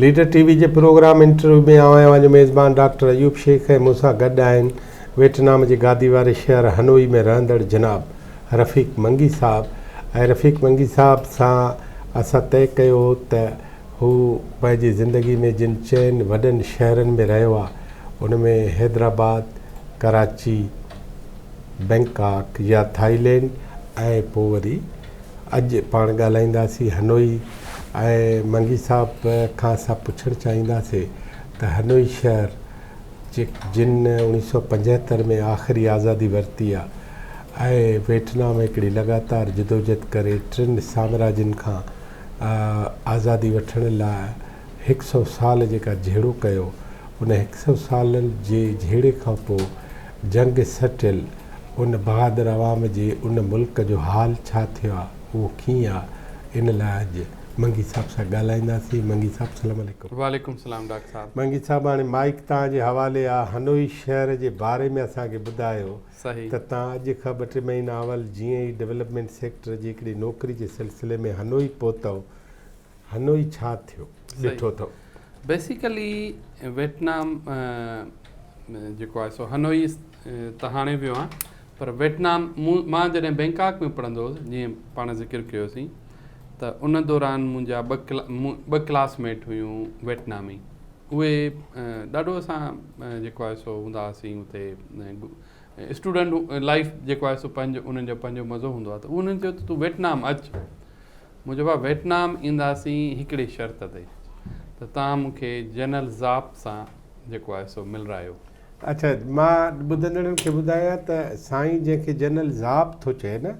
Leader ٽي V جي programme interview ۾ آئون اوهان جو ميزبان ڊاڪٽر ايوب شيخ ۽ مون سان گڏ آهن ويٽنام جي گادي واري شهر هنوئي ۾ رهندڙ جناب رفيق منگي صاحب ۽ رفيق منگي صاحب سان اسان طئي ڪيو هو ته هو پنهنجي زندگي ۾ جن چئن وڏن شهرن ۾ رهيو آهي ان ۾ حيدرآباد، ڪراچي، بئنڪاڪ يا ٿائيلينڊ ۽ پوء وري اڄ پاڻ ڳالهائينداسين هنوئي ۽ منگي صاحب کان اسان پڇڻ چاهينداسين ته هنوئي شهر جن 1975 ۾ آخري آزادي ورتي آ ۽ ويٽنام هڪڙي لڳاتار جدوجھد ڪري ٽن سامراجين کان آزادي وٺڻ لاء هڪ سئو سال جيڪا جهيڙو ڪيو ان هڪ سئو سالن جي جهيڙي کان پوء جنگ سٽيل ان بهادر عوام جي ان ملڪ جو حال ڇا ٿيو آ اهو ڪيئن آ ان لاء اڄ منگي صاحب سان ڳالهائينداسين منگي صاحب سلام عليڪم. وعليڪم سلام ڊاڪٽر صاحب. منگي صاحب هاڻي مائيڪ توهان جي حوالي آ هنوئي شهر جي باري ۾ اسان کي ٻڌايو ته توهان اڄ کان ٻه ٽي مهينا اول جيئن ئي ڊولپمينٽ سيڪٽر جي هڪڙي نوڪري جي سلسلي ۾ هنوئي پهتؤ هنوئي ڇا ٿيو ڏٺو اٿو؟ بيسيڪلي ويٽنام جيڪو آهي سو هنوئي ته هاڻي ويو آهيان پر ويٽنام مون مان جڏهن بئنڪاڪ ۾ پڙهندو هوس جيئن پاڻ ذڪر ڪيوسين ته ان دوران منهنجا ٻه ٻه ڪلاس ميٽ هيون ويٽنامي اهي ڏاڍو اسان جيڪو آهي سو هوندا هئاسين اتي اسٽوڊنٽ لائف جيڪو آهي سو پنهنجو انهن جو پنهنجو مزو هوندو آهي ته انهن چيو ته تون ويٽنام اچ مون چيو ڀاء ويٽنام اينداسين هڪڙي شرط تي ته توهان مون کي جنرل زاپ سان جيڪو آهي سو ملرايو. اڇا مان ٻڌندڙن کي ٻڌايان ته سائين جنهن کي جنرل زاپ ٿو چئي نه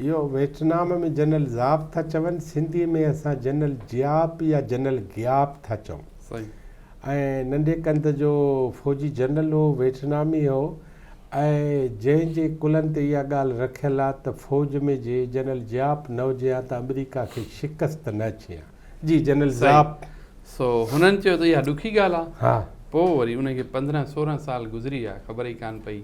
اهو ويٽنام ۾ جنرل زاپ ٿا چون سنڌي ۾ اسان جنرل جياپ يا جنرل گياپ ٿا چئون صحيح. ۽ ننڍي قند جو فوجي جنرل هو ويٽنامي هو ۽ جنهن جي ڪلهن تي اها ڳالهه رکيل آ ته فوج ۾ جي جنرل جياپ نه هجي ها ته آمريڪا کي شڪست نه اچي ها. جي جنرل صحيح. زاپ. سو هنن چيو ته اها ڏکي ڳالهه آ. ها. پوء وري ان کي 15 16 سال گذري ويا خبر ئي ڪانه پئي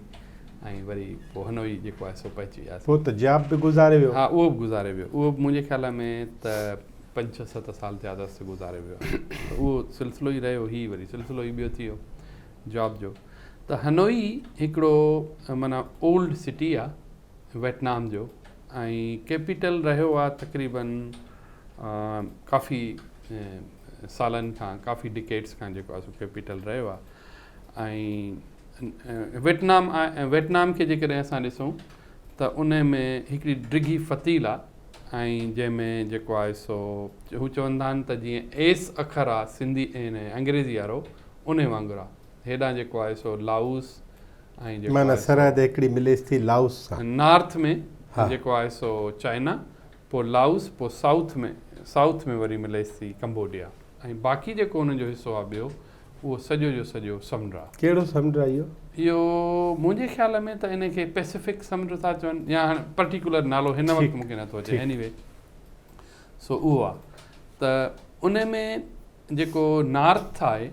۽ وري پوء هنوئي جيڪو آهي سو پهچي وياسين. پوء ته جياپ به گذاري ويو. ها اهو به گذاري ويو. اهو به منهنجي خيال ۾ ته پنج ڇهه ست سال ٿيا اٿس ته گذاري ويو آهي. ته اهو سلسلو ئي رهيو هي وري سلسلو ئي ٻيو ٿي ويو جاب جو. ته هنوئي هڪڙو معنيٰ اولڊ سٽي آ ويٽنام جو ۽ ڪيپيٽل رهيو آ تقريبن ڪافي سالن کان ڪافي ڊڪيڊس کان جيڪو آ سو ڪيپيٽل رهيو آ ۽ ويٽنام ويٽنام کي جيڪڏهن اسان ڏسون ته ان ۾ هڪڙي ڊگهي فتيل آ ۽ جنهن ۾ جيڪو آهي سو هو چوندا آهن ته جيئن ايس اکر آ سنڌي انگريزي وارو ان وانگر آ هيڏانهن جيڪو آهي سو لائوس ۽ جيڪو معنيٰ آهي سو سرحد هڪڙي مليس ٿي لائوس سان. نارٿ ۾ ها. جيڪو آهي سو چائنا، پوء لائوس، پوء سائوٿ ۾ سائوٿ ۾ وري مليس ٿي ڪمبوڊيا ۽ باقي جيڪو انهن جو حصو آهي ٻيو اهو سڄو جو سڄو سمنڊ آهي. ڪهڙو سمنڊ آهي اهو؟ اهو منهنجي خيال ۾ ته ان کي پئسفڪ سمنڊ ٿا چون يا هاڻي پرٽيڪولر نالو هن وقت ٺيڪ مون کي نٿو اچي ٺيڪ. ايني وي سو اهو آهي ته ان ۾ جيڪو نارٿ آهي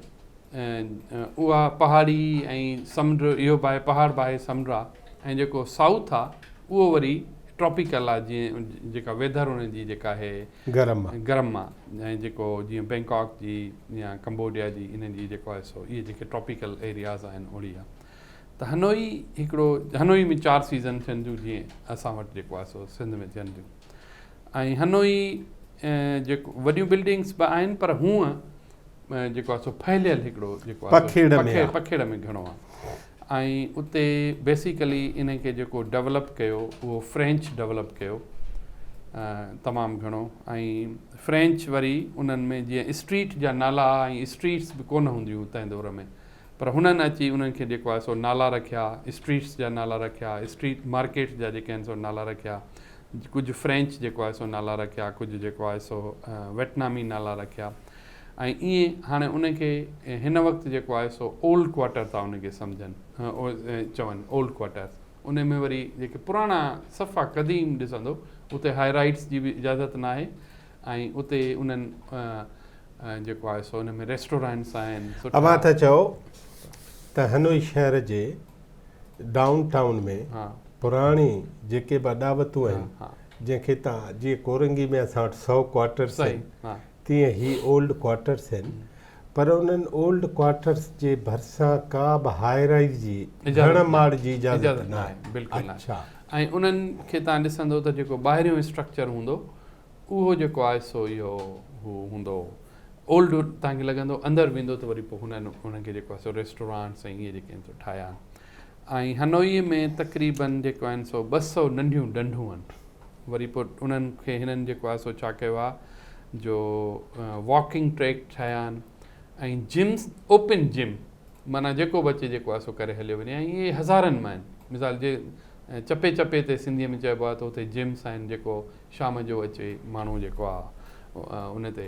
اها پهاڙي ۽ سمنڊ اهو به آهي پهاڙ به آهي سمنڊ آهي ۽ جيڪو سائوٿ آهي اهو وري ٽراپيڪل آهي جيئن جيڪا ويڌر ان جي جيڪا آهي گرم آهي گرم آهي ۽ جيڪو جيئن بينڪاڪ جي يا ڪمبوڊيا جي انهن جي جيڪو آهي سو اهي جيڪي ٽراپيڪل ايرياز آهن اوڙي آهي ته هنوئي هڪڙو هنوئي ۾ چار سيزن ٿين ٿيون جيئن اسان وٽ جيڪو آهي سو سنڌ ۾ ٿين ٿيون ۽ هنوئي جيڪو وڏيون بلڊنگس به آهن پر هونء جيڪو آهي سو ڦهليل هڪڙو جيڪو آهي پکيڙ ۾ آهي. پکيڙ ۾ گهڻو آهي ۽ اتي بيسيڪلي ان کي جيڪو ڊولپ ڪيو اهو فرينچ ڊولپ ڪيو تمام گهڻو ۽ فرينچ وري انهن ۾ جيئن اسٽريٽ جا نالا ۽ اسٽريٽس به ڪونه هونديون تنهن دور ۾ پر هنن اچي انهن کي جيڪو آهي سو نالا رکيا اسٽريٽس جا نالا رکيا اسٽريٽ مارڪيٽس جا جيڪي آهن سو نالا رکيا ڪجهه فرينچ جيڪو آهي سو نالا رکيا ڪجهه جيڪو آهي سو ويٽنامي نالا رکيا ۽ ائين هاڻي ان کي هن وقت جيڪو آهي سو اولڊ ڪوارٽر ٿا ان کي سمجهن چون اولڊ ڪوارٽر ان ۾ وري جيڪي پراڻا صفا قديم ڏسندو اتي هائي رائيٽس جي به اجازت ناهي ۽ اتي انهن جيڪو آهي سو ان ۾ ريسٽورانٽس آهن سٺا. اوهان ٿا چئو ته هنوئي شهر جي ڊائون ٽائون ۾ پراڻي جيڪي به اڏاوتون آهن جنهن کي تان جيئن ڪورنگي ۾ اسان وٽ 100 ڪوارٽرس آهن تيئن هي اولڊ ڪوارٽرس آهن پر انهن اولڊ ڪوارٽرس جي ڀرسان ڪا به هاء رائيز جي گهڻ ماڙ جي اجازت ناهي. بلڪل ناهي ۽ انهن کي توهان ڏسندو ته جيڪو ٻاهريون اسٽرڪچر هوندو اهو جيڪو آهي سو اهو هو هوندو اولڊ توهان کي لڳندو اندر ويندو ته وري پوء هنن انهن کي جيڪو آهي سو ريسٽورانٽس ۽ اهي جيڪي آهن سو ٺاهيا آهن ۽ هنوئي ۾ تقريبن جيڪو آهن سو 200 ننڍيون ڍنڍون آهن وري پوء انهن کي هنن جيڪو آهي سو ڇا ڪيو آهي جو واڪنگ ٽريڪ ٺاهيا آهن ۽ جمس اوپن جم معنيٰ جيڪو به اچي جيڪو آهي سو ڪري هليو وڃي ۽ اهي هزارن مان آهن مثال جي چپي چپي تي سنڌيء ۾ چئبو آهي ته اتي جمس آهن جيڪو شام جو اچي ماڻهو جيڪو آهي ان تي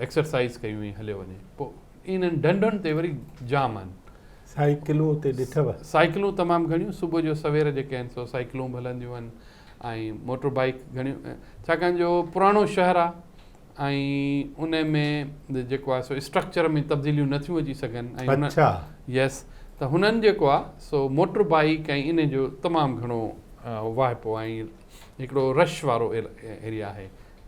ايڪسرسائز ڪيون ۽ هليو وڃي پوء انهن ڍنڍن تي وري جام آهن. سائيڪلون اتي ڏٺو؟ سائيڪلون تمام گهڻيون صبح جو سوير جيڪي آهن سو سائيڪلون به هلنديون آهن ۽ موٽر بائيڪ گهڻيون ڇاڪاڻ جو پراڻو شهر آهي ۽ ان ۾ جيڪو آهي سو اسٽرڪچر ۾ تبديليون نٿيون اچي سگهن ۽ هن اڇا. يس ته هنن جيڪو آهي سو موٽر بائيڪ ۽ ان جو تمام گهڻو واهپو ۽ هڪڙو رش وارو ايريا آهي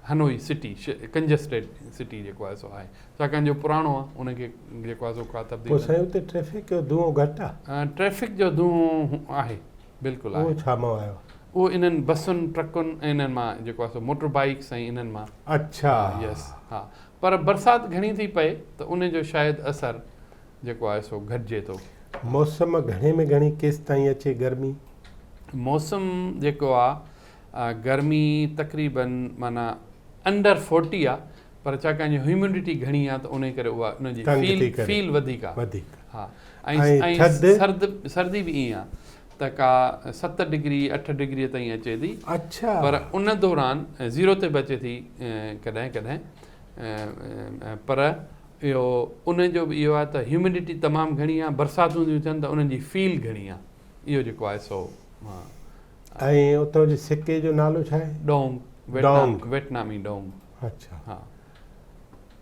هنوئي سٽي ڪنجسٽيڊ سٽي جيڪو آهي سو آهي ڇاڪاڻ جو پراڻو آهي ان کي جيڪو آهي سو ڪا تبديل پوء سائين اتي ٽريفڪ جو دونهون گهٽ آهي؟ ٽريفڪ جو دونهون آهي بلڪل آهي. اهو ڇا مان آيو؟ اهو انهن بسن ٽرڪن ۽ انهن مان جيڪو آهي سو موٽر بائيڪس ۽ انهن مان. اڇا. يس ها پر برسات گهڻي ٿي پئي ته ان جو شايد اثر جيڪو آهي سو گهٽجي ٿو. موسم گهڻي ۾ گهڻي ڪيستائين اچي گرمي؟ موسم جيڪو آ گرمي تقريبن معنيٰ انڊر فورٽي آ پر ڇاڪاڻ جو هيومڊٽي گهڻي آ ته انهي ڪري اها ان جي تنگ فيل ٿي ڪري فيل وڌيڪ آ وڌيڪ ها ۽ ۽ ۽ ٿڌ؟ سرد سردي به ائين آ ته ڪا 7 ڊگري 8 ڊگري تائين اچي ٿي اڇا پر ان دوران زيرو تي به اچي ٿي ڪڏهن ڪڏهن پر اهو ان جو به اهو آهي ته هيومڊٽي تمام گهڻي آهي برساتون ٿيون ٿين ته انهن جي فيل گهڻي آهي اهو جيڪو آهي سو ها. ۽ اتان جي سڪي جو نالو ڇا آهي؟ Dong dong. ويٽنامي ڊونگ. اڇا. ها.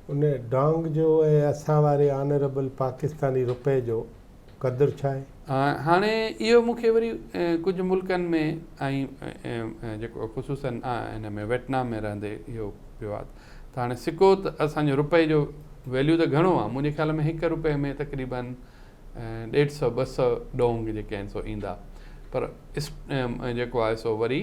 ان ڊانگ جو ۽ اسان واري آنربل پاڪستاني روپئي جو قدر ڇا آهي؟ هاڻي اهو مون کي وري ڪجهه ملڪن ۾ ۽ جيڪو خصوصن هن ۾ ويٽنام ۾ رهندي اهو پيو آهي ته هاڻي سڪو ته اسان جو روپئي جو ويليو ته گهڻو آهي منهنجي خيال ۾ هڪ روپئي ۾ تقريبن 150 200 ڊونگ جيڪي آهن سو ايندا پر جيڪو آهي سو وري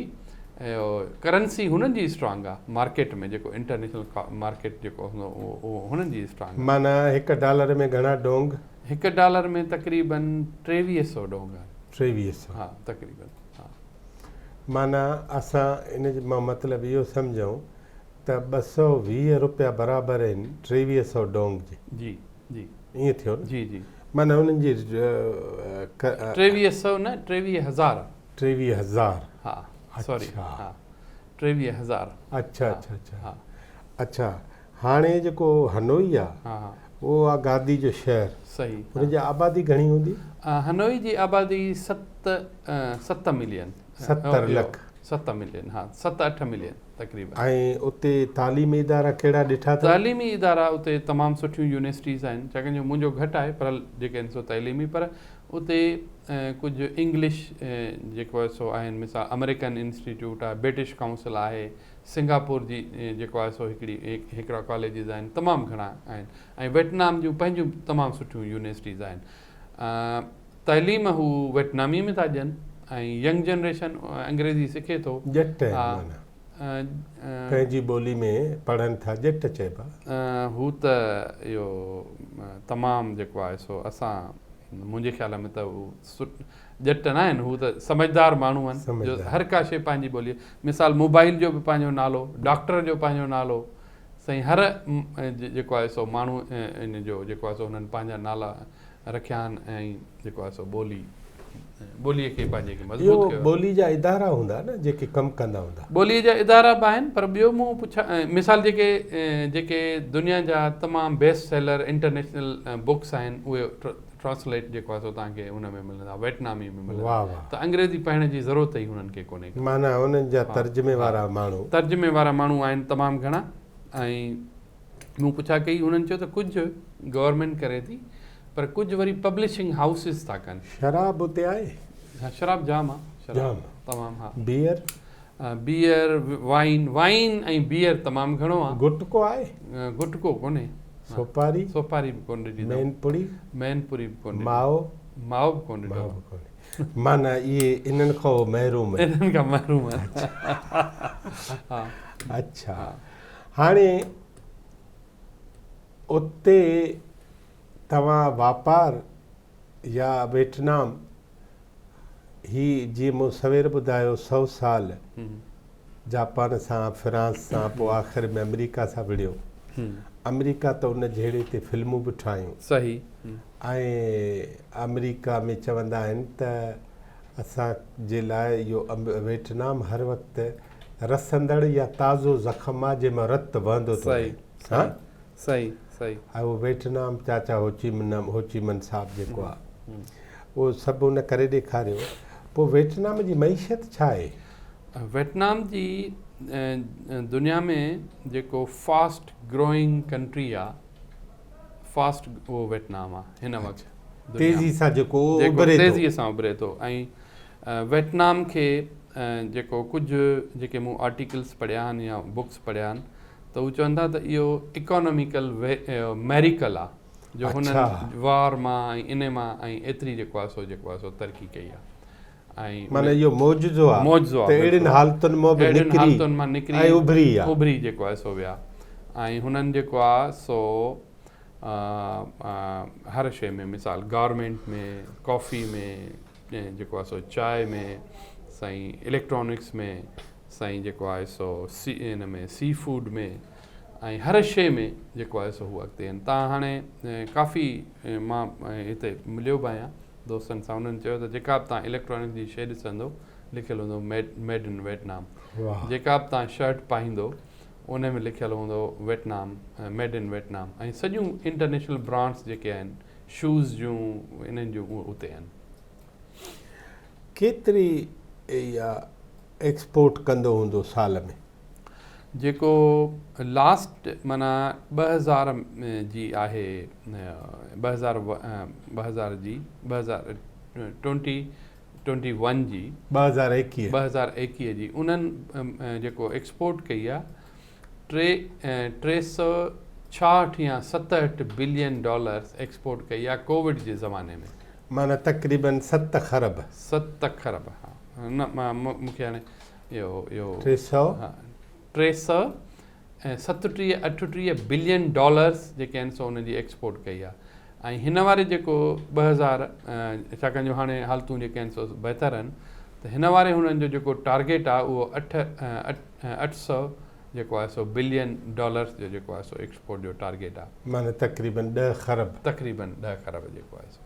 ڪرنسي هنن جي اسٽرانگ آهي مارڪيٽ ۾ جيڪو انٽرنيشنل مارڪيٽ جيڪو هوندو اهو هنن جي اسٽرانگ آهي. معنيٰ هڪ ڊالر ۾ گهڻا ڊونگ؟ هڪ ڊالر ۾ تقريبن 2300 ڊونگ آهن. 2300. ها تقريبن ها. معنيٰ اسان ان مان مطلب اهو سمجهون ته 220 روپيا برابر آهن 2300 ڊونگ جي. جي جي. ائين ٿيو نه؟ جي جي. معنيٰ انهن جي. 2300 نه 23,000. 23,000. ها سوري ها 23,000. اڇا اڇا اڇا ها اڇا هاڻي جيڪو هنوئي آ اهو آ گادي جو شهر. صحيح. ان جي آبادي گهڻي هوندي؟ هنوئي جي آبادي 7 7 ملين. 70 لک. 7 ملين ها 7 8 ملين تقريبن. ۽ اتي تعليمي ادارا ڪهڙا ڏٺا اٿو؟ تعليمي ادارا اتي تمام سٺيون يونيورسٽيز آهن ڇاڪاڻ جو منهنجو گهٽ آهي پر جيڪي آهن سو تعليمي پر اتي ڪجهه انگلش جيڪو آهي سو آهن مثال آمريڪن انسٽيٽيوٽ آهي برٽش ڪائونسل آهي سنگاپور جي جيڪو آهي سو هڪڙي هڪڙا ڪاليجز آهن تمام گهڻا آهن ۽ ويٽنام جون پنهنجون تمام سٺيون يونيورسٽيز آهن تعليم هو ويٽنامي ۾ ٿا ڏين ۽ ينگ جنريشن انگريزي سکي ٿو. ڄٽ آهن معنيٰ پنهنجي ٻولي ۾ پڙهن ٿا ڄٽ چئبا. هو ته اهو تمام جيڪو آهي سو اسان منهنجي خيال ۾ ته هو ڄٽ نه آهن هو ته سمجهدار ماڻهو آهن جو هر ڪا شيء پنهنجي ٻولي مثال موبائل جو به پنهنجو نالو ڊاڪٽر جو پنهنجو نالو سائين هر جيڪو آهي سو ماڻهو ان جو جيڪو آهي سو انهن پنهنجا نالا رکيا آهن ۽ جيڪو آهي سو ٻولي ٻوليء کي پنهنجي کي مضبوط ڪيو آهي. ٻولي جا ادارا هوندا نه جيڪي ڪم ڪندا هوندا. ٻوليء جا ادارا به آهن پر ٻيو مون پڇا مثال جيڪي جيڪي دنيا جا تمام بيسٽ سيلر انٽرنيشنل بڪس آهن اهي ٽرانسليٽ جيڪو آهي سو توهان کي ان ۾ ملندا ويٽنامي ۾ ملندا ته انگريزي پڙهڻ جي ضرورت ئي هنن کي ڪونهي ڪا. معنيٰ انهن جا ترجمي وارا ماڻهو. ترجمي وارا ماڻهو آهن تمام گهڻا ۽ مون پڇا ڪئي انهن چيو ته ڪجهه گورنمينٽ ڪري ٿي پر ڪجهه وري پبلشنگ هائوسز ٿا ڪن. شراب اتي آهي؟ ها شراب جام آ. جام تمام ها. بيئر؟ بيئر، وائين، وائين ۽ بيئر تمام گهڻو آ. گٽڪو آهي؟ گٽڪو ڪونهي. سوپاري؟ سوپاري به ڪونه ڏٺي اٿم. مين پڙي؟ مين پوري به ڪونه ڏٺي. مائو؟ مائو به ڪونه ڏٺو. مائو به ڪونهي. معنيٰ اهي انهن کان هو محروم آهن. انهن کان محروم آهن. ها. اڇا هاڻي اتي توهان واپار يا ويٽنام هي جيئن مون سوير ٻڌايو سئو سال جاپان سان فرانس سان پوء آخر ۾ آمريڪا سان وڙهيو. آمريڪا ته ان جهيڙي تي فلمون به ٺاهيون. صحيح. ۽ آمريڪا ۾ چوندا آهن ته اسان جي لاء اهو ويٽنام هر وقت رسندڙ يا تازو زخم آهي جنهن مان رت وهندو ٿو رهي. صحيح صحيح صحيح. ۽ اهو ويٽنام چاچا هوچي هوچي من صاحب جيڪو آهي اهو سڀ ان ڪري ڏيکاريو. پوء ويٽنام جي معيشت ڇا آهي؟ ويٽنام جي دنيا ۾ جيڪو فاسٽ گروئنگ ڪنٽري آ فاسٽ اهو ويٽنام آ هن وقت تيزي سان جيڪو اڀري ٿو تيزي سان اڀري ٿو ۽ ويٽنام کي جيڪو ڪجهه جيڪي مون آرٽيڪلس پڙهيا آهن يا بڪس پڙهيا آهن ته هو چون ٿا ته اهو اڪاناميڪل ميريڪل آ جو هنن وار مان ۽ انهي مان ۽ ايتري جيڪو آ سو جيڪو آ سو ترقي ڪئي آ ۽ معنيٰ اهو معجزو آ معجزو آ ته اهڙين حالتن مان به اهڙين حالتن مان نڪري ۽ اڀري آ اڀري جيڪو آ سو ويا ۽ هنن جيڪو آ سو هر شيء ۾ مثال گارمينٽ ۾ ڪافي ۾ جيڪو آ سو چاء ۾ سائين اليڪٽرانڪس ۾ سائين جيڪو آهي سو سي ان ۾ سي فوڊ ۾ ۽ هر شيء ۾ جيڪو آهي سو هو اڳتي آهن تان هاڻي ڪافي مان هتي مليو به آهيان دوستن سان انهن چيو ته جيڪا به تان اليڪٽرانڪ جي شيء ڏسندو لکيل هوندو ميڊ ميڊ ان ويٽنام جيڪا به تان شرٽ پائيندو ان ۾ لکيل هوندو ويٽنام ميڊ ان ويٽنام ۽ سڄيون انٽرنيشنل برانڊس جيڪي آهن شوز جون انهن جون اهي اتي آهن. ڪيتري اها ايڪسپورٽ ڪندو هوندو سال ۾؟ جيڪو لاسٽ معنيٰ 2000 جي آهي 2000 2000 جي 2000 ٽوئنٽي ٽوئنٽي ون جي 2021 2021 جي انهن جيڪو ايڪسپورٽ ڪئي آهي ٽي 366 يا 67 بلين ڊالرز ايڪسپورٽ ڪئي آهي ڪووڊ جي زماني ۾. معنيٰ تقريبن ست خرب. ست خرب ها نه مون کي هاڻي اهو اهو. ٽي سئو. ها ٽي سئو ۽ ستٽيهه اٺٽيهه بلين ڊالرز جيڪي آهن سو ان جي ايڪسپورٽ ڪئي آهي ۽ هن واري جيڪو 2000 ڇاڪاڻ جو هاڻي حالتون جيڪي آهن سو بهتر آهن ته هن واري هنن جو جيڪو ٽارگيٽ آهي اهو اٺ 800 جيڪو آهي سو بلين ڊالرز جو جيڪو آهي سو ايڪسپورٽ جو ٽارگيٽ آهي. معنيٰ تقريبن ڏهه خرب. تقريبن ڏهه خرب جيڪو آهي سو.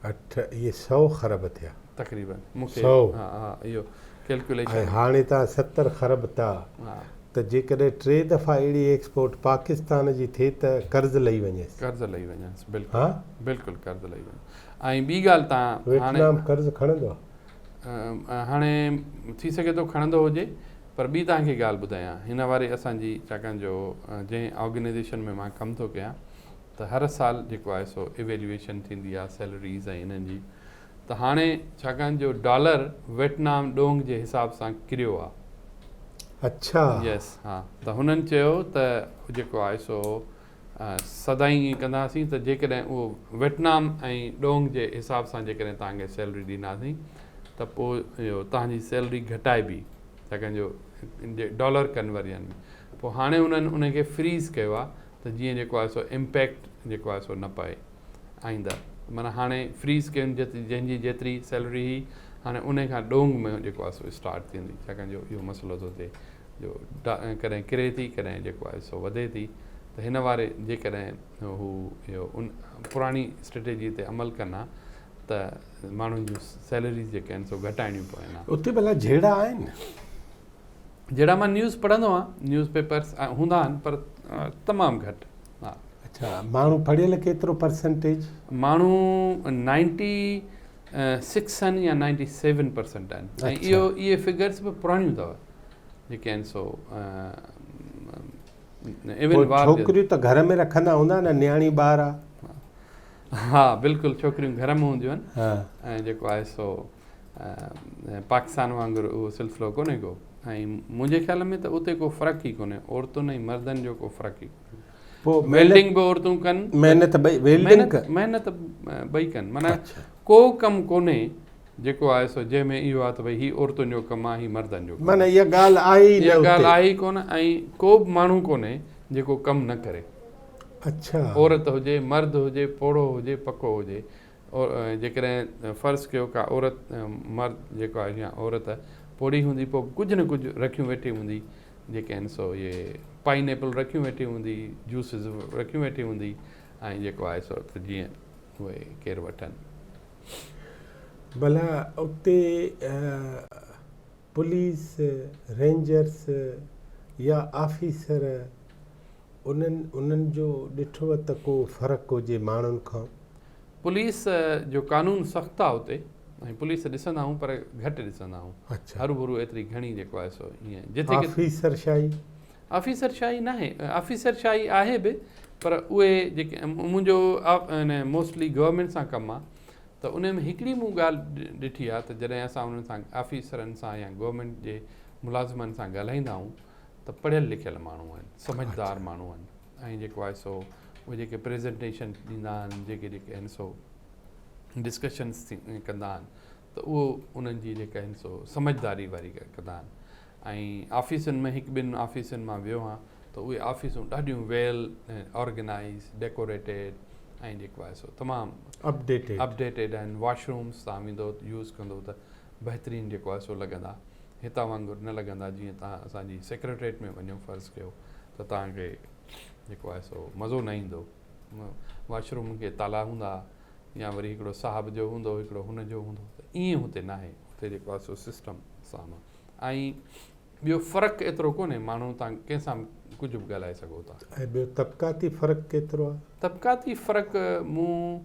اٺ اهي سئو خرب ٿيا. تقريبن مون کي سئو. ها ها اهو ڪيلڪيوليشن. ۽ هاڻي توهان 70 خرب ٿا ها. ته جيڪڏهن ٽي دفعا اهڙي ايڪسپورٽ پاڪستان جي ٿئي ته قرض لهي وڃيس. قرض لهي وڃنس بلڪل ها. بلڪل قرض لهي وڃي ۽ ٻي ڳالهه توهان هاڻي. ويٽنام قرض کڻندو آهي؟ هاڻي ٿي سگهي ٿو کڻندو هجي پر ٻي توهان کي ڳالهه ٻڌايان هن واري اسان جي ڇاڪاڻ جو جنهن آرگنائيزيشن ۾ مان ڪم ٿو ڪيان ته هر سال جيڪو آهي سو ايويليوئيشن ٿيندي آهي سيلريز ۽ انهن جي ته هاڻي ڇاڪاڻ جو ڊالر ويٽنام ڊونگ جي حساب سان ڪريو آهي. اڇا. يس ها ته هنن چيو ته جيڪو آهي سو سدائين ائين ڪندا هئاسين ته جيڪڏهن اهو ويٽنام ۽ ڊونگ جي حساب سان جيڪڏهن توهان کي سيلري ڏينداسين ته پوء اهو توهان جي سيلري گهٽائبي ڇاڪاڻ جو ڊالر ڪنورجن ۾ پوء هاڻي انهن ان کي فريز ڪيو آهي ته جيئن جيڪو آهي سو امپيڪٽ جيڪو آهي سو نه پئي آئنده معنيٰ هاڻي فريز ڪيون جنهن جي جيتري سيلري هئي هاڻي ان کان ڊونگ ۾ جيڪو آهي سو اسٽارٽ ٿيندي ڇاڪاڻ جو اهو مسئلو ٿو ٿئي جو ڪڏهن ڪري ٿي ڪڏهن جيڪو آهي سو وڌي ٿي ته هن واري جيڪڏهن هو اهو ان پراڻي اسٽريٽجي تي عمل ڪن ها ته ماڻهن جون سيلريز جيڪي آهن سو گهٽائڻيون پون ها. اتي ڀلا جهيڙا آهن؟ جهيڙا مان نيوز پڙهندو آهيان نيوز پيپرز هوندا آهن پر تمام گهٽ ها. اڇا ماڻهو پڙهيل ڪيترو پرسنٽيج؟ ماڻهو نائنٽي سڪس آهن يا نائنٽي سيون پرسنٽ آهن ۽ اهو اهي فگرس به پراڻيون اٿو جيڪي آهن سو ايون وار ڇوڪريون ته گهر ۾ رکندا هوندا نه نياڻي ٻار آ. ها بلڪل ڇوڪريون گهر ۾ هونديون آهن ۽ جيڪو آهي سو پاڪستان وانگر اهو سلسلو ڪونهي ڪو. ۽ منهنجي خيال ۾ ته اتي ڪو فرق ئي ڪونهي عورتن ۽ مردن جو ڪو فرق ئي ڪونهي. پوء ويلڊنگ به عورتون ڪن محنت ٻئي ويلڊنگ محنت ٻئي ڪن معنيٰ ڪو ڪم ڪونهي جيڪو آهي سو جنهن ۾ اهو آهي ته ڀئي هي عورتن جو ڪم آهي هي مردن جو ڪم معنيٰ اها ڳالهه آهي ئي نه اها ڳالهه آهي ئي ڪونه ۽ ڪو به ماڻهو ڪونهي جيڪو ڪم نه ڪري. اڇا. عورت هجي مرد هجي پوڙهو هجي پڪو هجي جيڪڏهن فرض ڪيو ڪا عورت مرد جيڪو آهي يا عورت پوڙهي هوندي پوء به ڪجهه نه ڪجهه رکيون ويٺي هوندي جيڪي آهن سو اهي پائن ايپل رکيون ويٺي هوندي جوسز رکيون ويٺي هوندي ۽ جيڪو آهي سو ته جيئن اهي ڪير وٺن. ڀلا اتي پوليس، رينجرس يا آفيسر انهن انهن جو ڏٺو ته ڪو فرق هجي ماڻهن کان؟ پوليس جو قانون سخت آ اتي ۽ پوليس ڏسندا آهيون پر گهٽ ڏسندا آهيون هروڀرو ايتري گهڻي جيڪو آهي سو ائين جتي آفيسر شاهي آفيسر شاهي ناهي آفيسر شاهي آهي به پر اهي جيڪي منهنجو ان موسٽلي گورنمينٽ سان ڪم آ ته ان ۾ هڪڙي مون ڳالهه ڏٺي آ ته جڏهن اسان انهن سان آفيسرن سان يا گورنمينٽ جي ملازمن سان ڳالهائيندا آهيون ته پڙهيل لکيل ماڻهو آهن سمجهدار ماڻهو آهن ۽ جيڪو آهي سو اهي جيڪي پريزنٽيشن ڏيندا آهن جيڪي جيڪي آهن سو ڊسڪشنس ڪندا آهن ته اهو انهن جي جيڪا آهن سو سمجهداري واري ڪندا آهن ۽ آفيسن ۾ هڪ ٻن آفيسن مان ويو آهيان ته اهي آفيسون ڏاڍيون ويل آرگنائز ڊيڪوريٽيڊ ۽ جيڪو آهي سو تمام اپڊيٽيڊ اپڊيٽيڊ آهن واش رومس تان ويندو يوز ڪندو ته بهترين جيڪو آهي سو لڳندا هتان وانگر نه لڳندا جيئن توهان اسان جي سيڪريٽريٽ ۾ وڃو فرض ڪيو ته توهان کي جيڪو آهي سو مزو نه ايندو واش روم کي تالا هوندا يا وري هڪڙو صاحب جو هوندو هڪڙو هن جو هوندو ته ائين هتي ناهي هتي جيڪو آهي سو سسٽم سان ۽ ٻيو فرق ايترو ڪونهي ماڻهو تان ڪنهن سان ڪجهه به ڳالهائي سگهو ٿا. ۽ ٻيو طبقاتي فرق ڪيترو آهي؟ طبقاتي فرق مون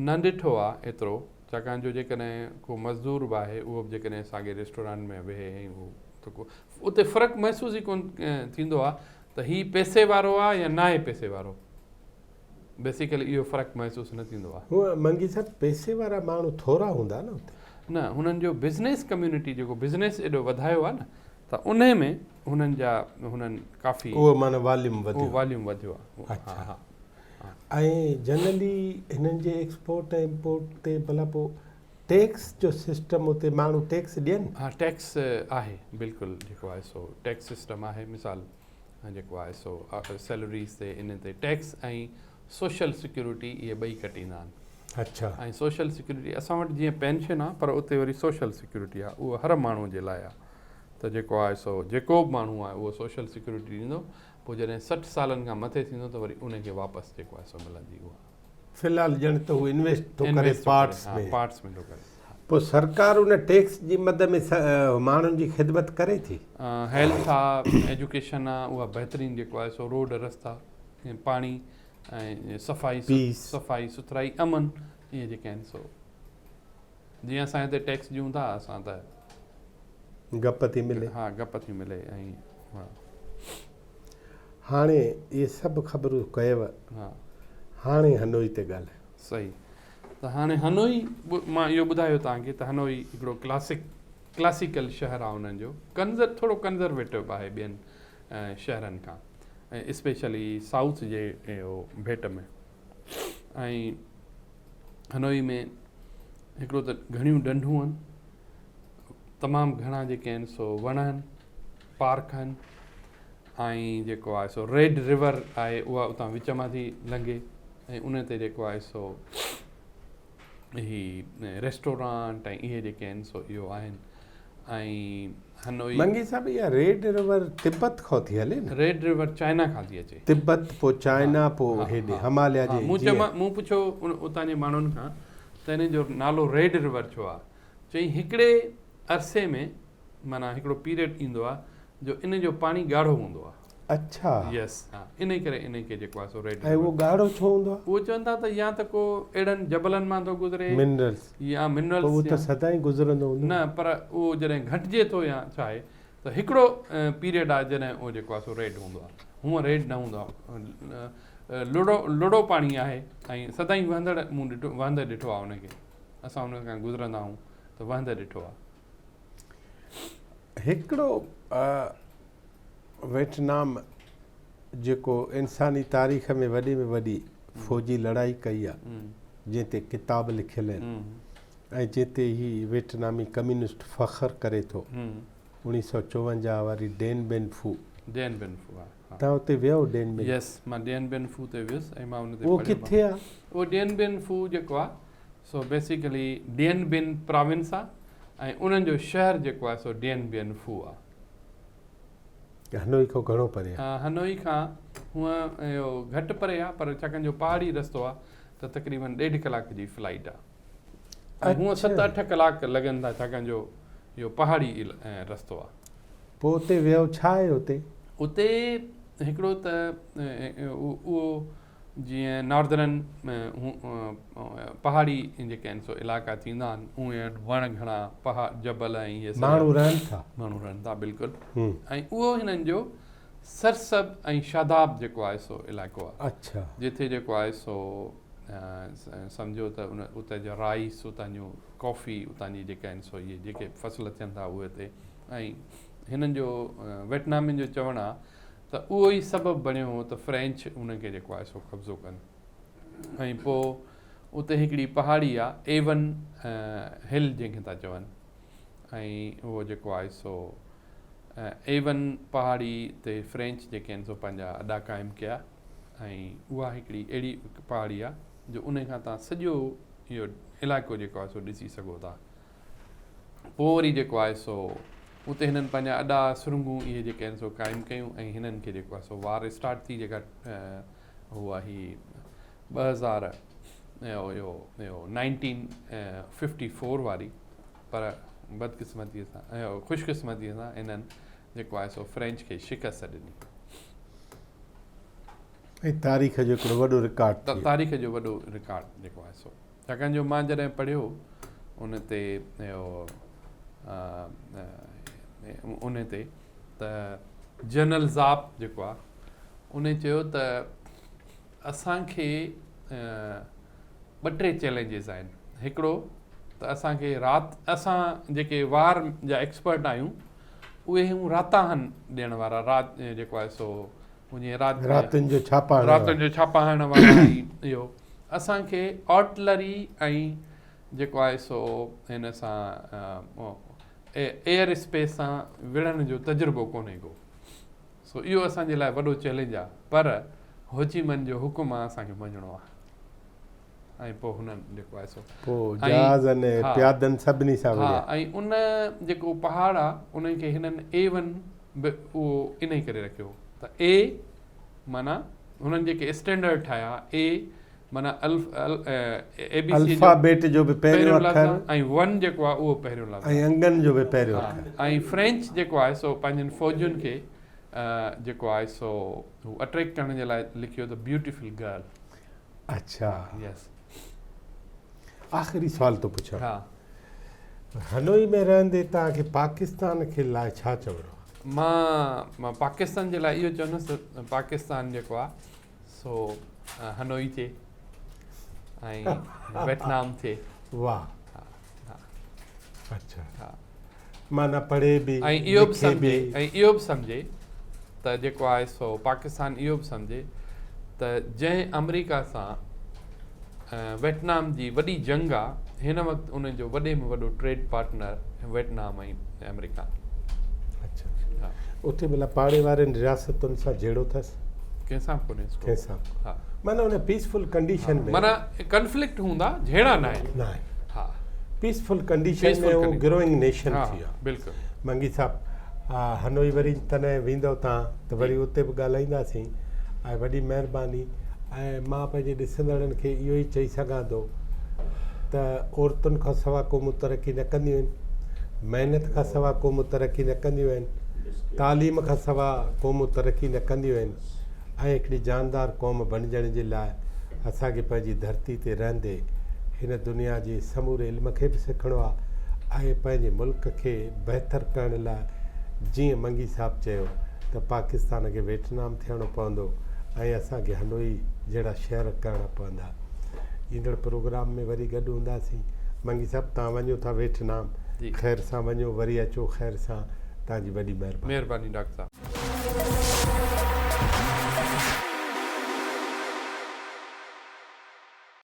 نه ڏٺو آهي ايترو ڇاڪاڻ جو جيڪڏهن ڪو مزدور به آهي اهو به جيڪڏهن ساڳي ريسٽورانٽ ۾ ويهي ۽ اهو ته ڪو اتي فرق محسوس ئي ڪونه ٿيندو آهي ته هي پئسي وارو آهي يا ناهي پئسي وارو بيسيڪلي اهو فرق محسوس نه ٿيندو آهي. هونء منگي صاحب پئسي وارا ماڻهو ٿورا هوندا نه اتي. نه هنن جو بزنيس ڪميونٽي جيڪو بزنيس ايڏو وڌايو آهي نه ته انهي ۾ هنن جا هنن ڪافي اهو معنيٰ واليوم وڌيو اهو واليوم وڌيو آهي. اڇا ها ۽ جنرلي هنن جي ايڪسپورٽ ۽ امپورٽ تي ڀلا پوء ٽيڪس جو سسٽم اتي ماڻهو ٽيڪس ڏين؟ ها ٽيڪس آهي بلڪل جيڪو آهي سو ٽيڪس سسٽم آهي مثال جيڪو آهي سو سيلريز تي ان تي ٽيڪس ۽ سوشل سيڪيورٽي اهي ٻئي ڪٽيندا آهن. اڇا. ۽ سوشل سيڪيورٽي اسان وٽ جيئن پينشن آهي پر اتي وري سوشل سيڪيورٽي آهي اهو هر ماڻهو جي لاء آهي ته جيڪو آهي سو جيڪو به ماڻهو آهي اهو سوشل سيڪيورٽي ڏيندو پوء جڏهن 60 سالن کان مٿي ٿيندو ته وري ان کي واپس جيڪو آهي سو ملندي اها. في الحال ڄڻ ته هو انويسٽ ٿو ڪري پارٽس ۾. پارٽس ۾ ٿو ڪري. پوء سرڪار ان ٽيڪس جي مد ۾ ماڻهن جي خدمت ڪري ٿي. هيلٿ آ ايجوڪيشن آ اها بهترين جيڪو آهي سو روڊ رستا پاڻي ۽ صفائي صفائي سٿرائي امن اهي جيڪي آهن سو جيئن اسان هتي ٽيڪس ڏيون ٿا اسان ته گپ ٿي ملي. ها گپ ٿي ملي ۽ ها. هاڻي اهي سڀ خبرون ڪيو. ها. هاڻي هنوئي تي ڳالهايو. صحيح ته هاڻي هنوئي مان اهو ٻڌايو توهان کي ته هنوئي هڪڙو ڪلاسڪ ڪلاسيڪل شهر آهي انهن جو ڪنزر ٿورو ڪنزرويٽو به آهي ٻين شهرن کان ۽ اسپيشلي سائوٿ جي اهو ڀيٽ ۾ ۽ هنوئي ۾ هڪڙو ته گهڻيون ڍنڍون آهن تمام گهڻا جيڪي آهن سو وڻ آهن پارڪ آهن ۽ جيڪو آهي سو ريڊ ريور آهي اها اتان وچ مان ٿي لنگهي ۽ ان تي جيڪو آهي سو هي ريسٽورانٽ ۽ اهي جيڪي آهن سو اهو آهن ۽ هنوئي منگي صاحب اها ريڊ ريور تبت کان ٿي هلي نه؟ ريڊ ريور چائنا کان ٿي اچي. تبت پوء چائنا پوء هيڏي هماليا جي مون چيم مون پڇيو اتان جي ماڻهن کان ته ان جو نالو ريڊ ريور ڇو آهي؟ چيائين هڪڙي عرصي ۾ معنيٰ هڪڙو پيريڊ ايندو آهي جو ان جو پاڻي ڳاڙهو هوندو آهي. اڇا. يس ها انهي ڪري انهي کي جيڪو آهي سو ريڊ ۽ اهو ڳاڙهو ڇو هوندو آهي؟ اهو چون ٿا ته يا ته ڪو اهڙن جبلن مان ٿو گذري منرلس يا منرلس اهو ته سدائين گذرندو هوندو نه پر اهو جڏهن گهٽجي ٿو يا ڇا آهي ته هڪڙو پيريڊ آهي جڏهن اهو جيڪو آهي سو ريڊ هوندو آهي هونء ريڊ نه هوندو آهي لڙو لڙو پاڻي آهي ۽ سدائين وهندڙ مون ڏٺو وهندي ڏٺو آهي ان کي اسان ان کان گذرندا آهيون ته وهندي ڏٺو آهي. هڪڙو ويٽنام جيڪو انساني تاريخ ۾ وڏي ۾ وڏي فوجي لڙائي ڪئي آ جنهن تي ڪتاب لکيل آهن ۽ جنهن تي هي ويٽنامي ڪميونسٽ فخر ڪري ٿو 1954 واري ڊين بين فو. ڊين بين فو ها. توهان اتي ويا هو ڊين بين. يس مان ڊين بين فو تي ويس ۽ مان ان تي اهو ڪٿي آ؟ اهو ڊين بين فو جيڪو آ سو بيسيڪلي ڊين بين پراونس آ ۽ انهن جو شهر جيڪو آهي سو ڊين بين فو آ. هنوئي کان گهڻو پري آ؟ هنوئي کان هونء اهو گهٽ پري آ پر ڇاڪاڻ جو پهاڙي رستو آ ته تقريبن ڏيڍ ڪلاڪ جي فلائيٽ آ ۽ هونء ست اٺ ڪلاڪ لڳن ٿا ڇاڪاڻ جو اهو پهاڙي رستو آ. پوء اتي ويو ڇا آهي اتي؟ اتي هڪڙو ته اهو جيئن ناردرن پهاڙي جيڪي آهن سو علائقا ٿيندا آهن اهي وٽ وڻ گهڻا پها جبل ۽ اهي سڄا ماڻهو رهن ٿا. ماڻهو رهن ٿا بلڪل ۽ اهو هنن جو سرسبز ۽ شاداب جيڪو آهي سو علائقو آهي. اڇا. جتي جيڪو آهي سو سمجهو ته ان اتي جا رائس اتان جون ڪافي اتان جي جيڪا آهن سو اهي جيڪي فصل ٿين ٿا اهي اتي ۽ هنن جو ويٽنامين جو چوڻ آهي ته اهو ئي سبب بڻيو هو ته فرينچ انهن کي جيڪو آهي سو قبضو ڪن ۽ پوء اتي هڪڙي پهاڙي آهي ايون هل جنهن کي ٿا چون ۽ اهو جيڪو آهي سو ايون پهاڙي تي فرينچ جيڪي آهن سو پنهنجا اڏا قائم ڪيا ۽ اها هڪڙي اهڙي پهاڙي آهي جو ان کان تان سڄو اهو علائقو جيڪو آهي سو ڏسي سگهو ٿا. پوء وري جيڪو آهي سو اتي هنن پنهنجا اڏا سرنگون اهي جيڪي آهن سو قائم ڪيون ۽ هنن کي جيڪو آهي سو وار اسٽارٽ ٿي جيڪا هئا هي 2000 اهو اهو 1954 واري پر بدقسمتي سان خوش قسمتي سان هنن جيڪو آهي سو فرينچ کي شڪست ڏني. ۽ تاريخ جو هڪڙو وڏو رڪارڊ ٿي. تاريخ جو وڏو رڪارڊ جيڪو آهي سو. ڇاڪاڻ جو مان جڏهن پڙهيو ان تي اهو ان تي ته جنرل زاپ جيڪو آهي ان چيو ته اسان کي ٻه ٽي چئلينجز آهن هڪڙو ته اسان کي رات اسان جيڪي وار جا ايڪسپرٽ آهيون اهي هون راتاهن ڏيڻ وارا رات جيڪو آهي سو رات راتن جو ڇاپا راتن جو ڇاپا هڻڻ وارا اهو اسان کي آرٽلري ۽ جيڪو آهي سو هن سان ايئر اسپيس سان وڙهڻ جو تجربو ڪونهي ڪو سو اهو اسان جي لاء وڏو چئلينج آهي پر هوچي من جو حڪم آهي اسان کي مڃڻو آهي ۽ پوء هنن جيڪو آهي سو پوء جهازن ۽ پيادن سڀني سان وڙهيا. ها ۽ ان جيڪو پهاڙ آهي ان کي هنن اي ون به اهو انهي ڪري رکيو ته اي معنيٰ هنن جيڪي اسٽينڊرڊ ٺاهيا اي معنيٰ الف اي بي سي الفابيٽ جو به پهريون اکر ۽ ون جيڪو آهي اهو پهريون لفظ ۽ انگن جو به پهريون اکر ۽ فرينچ جيڪو آهي سو پنهنجن فوجين کي جيڪو آهي سو هو اٽريڪٽ ڪرڻ جي لاء لکيو ته بيوٽيفل گرل. اڇا يس. آخري سوال ٿو پڇان. ها. هنوئي ۾ رهندي توهان کي پاڪستان کي لاء ڇا چوڻو آهي؟ مان پاڪستان جي لاء اهو چوندس ته پاڪستان جيڪو آهي سو هنوئي ٿئي ۽ ويٽنام ٿئي. واهه. اڇا. ها. معنيٰ پڙهي به ۽ اهو به سمجهي ۽ اهو به سمجهي ته جيڪو آهي سو پاڪستان اهو به سمجهي ته جنهن آمريڪا سان ويٽنام جي وڏي جنگ آ هن وقت ان جو وڏي ۾ وڏو ٽريڊ پارٽنر ويٽنام ۽ آمريڪا. اڇا اتي ڀلا پاڙي وارين رياستن سان جهيڙو اٿس؟ ڪنهن سان به ڪونهي. ڪنهن سان ها معنيٰ ان پيسفل ڪنڊيشن ۾. معنيٰ ڪنفلڪٽ هوندا جهيڙا ناهن. ناهن. ها پيسفل ڪنڊيشن ۾ هو گروئنگ نيشن ٿي ويو. بلڪل. منگي صاحب هنوئي وري تڏهن ويندؤ تان ته وري اتي به ڳالهائينداسين ۽ وڏي مهرباني ۽ مان پنهنجي ڏسندڙن کي اهو ئي چئي سگهان ٿو ته عورتن کان سوا قومون ترقي نه ڪنديون آهن محنت کان سوا قومون ترقي نه ڪنديون آهن تعليم کان سوا قومون ترقي نه ڪنديون آهن ۽ هڪڙي جاندار قوم بڻجڻ جي لاء اسان کي پنهنجي ڌرتي تي رهندي هن دنيا جي سموري علم کي به سکڻو آهي ۽ پنهنجي ملڪ کي بهتر ڪرڻ لاء جيئن منگي صاحب چيو ته پاڪستان کي ويٽنام ٿيڻو پوندو ۽ اسان کي هنوئي جهڙا شهر ڪرڻا پوندا. ايندڙ پروگرام ۾ وري گڏ هونداسين. منگي صاحب توهان وڃو ٿا ويٽنام خير سان وڃو وري اچو خير سان. توهان جي وڏي مهرباني. مهرباني ڊاڪٽر صاحب.